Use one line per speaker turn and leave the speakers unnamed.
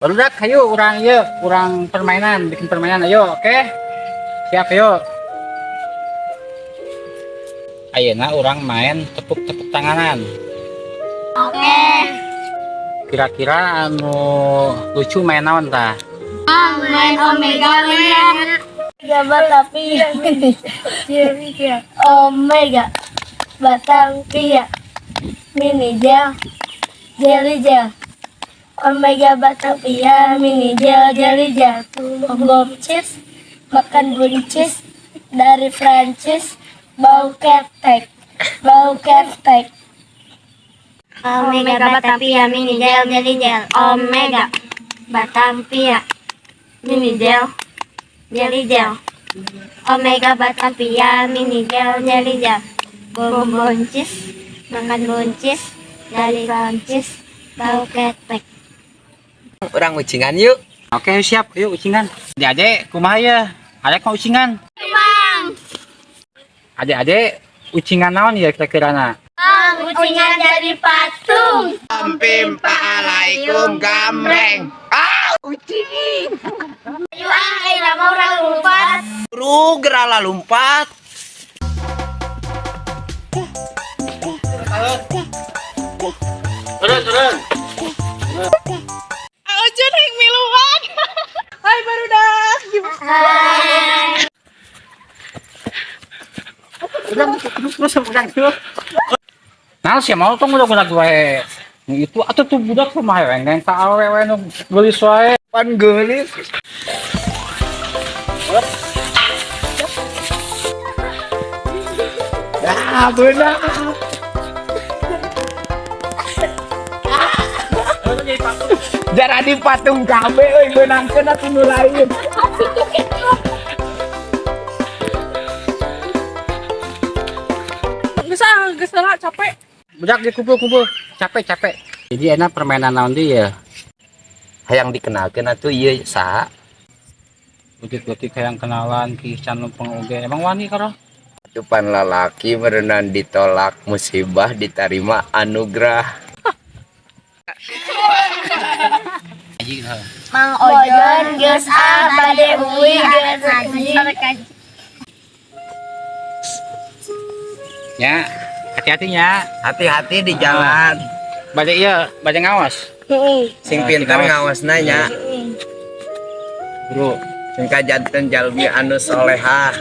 Barudak, hayu urang ieu, urang permainan, bikin permainan ayo, oke? Siap ayo. Ayeuna urang main tepuk-tepuk tanganan.
Oke.
Kira-kira anu lucu main naon tah?
Main Omega ya. Omega Batavia. Omega Batavia. Mini gel. Jelly gel. Omega Batavia mini gel jelly gel. Bom cheese. Makan buncis dari Prancis. Bau ketek. Bau ketek.
Omega Batavia mini gel jelly gel. Omega Batavia mini gel jelly gel. Omega Batavia mini gel jelly gel. Bonbon cheese, makan buncis dari Prancis, bau ketek.
Urang ucingan yuk.
Oke, siap. Yuk ucingan. Adik-adik, kumaha ya? Arek mau ucingan?
Bang.
Adik-adik, ucingan naon ya kira-kira na?
Bang, ucingan jadi patung.
Pimpa alaikum gambreng. Ah, ucing.
Ayo ah, ayo mah urang lompat.
Buru gerala lompat.
Turun, turun.
Ojun yang miluan. Hai barudak.
Terus urang tuh. Nah, sih mau tong udah gue. Itu atuh tuh budak kumaha we neng ka awewe nu geulis wae.
Pan geulis. Ah, benar. Jaradi patung kabeh euy beunangkeun atuh nu lain.
Geus ah, geus lah capek.
Budak dikumpul-kumpul, capek capek. Jadi enak permainan naon deui ya?
Hayang dikenalkeun atuh ieu saha?
Leutik-leutik hayang kenalan ki can lempeng oge. Emang wani karo?
Cupan lalaki meureunan ditolak musibah diterima anugerah.
Haji gitu.
Mang Ojon geus ah bade uwi geus ngaji.
Ya, hati-hatinya.
Hati-hati di jalan.
Bade ieu, bade ngawas.
Sing pintar ngawasna nya.
Bro,
Sing kajanten jalmi anu solehah.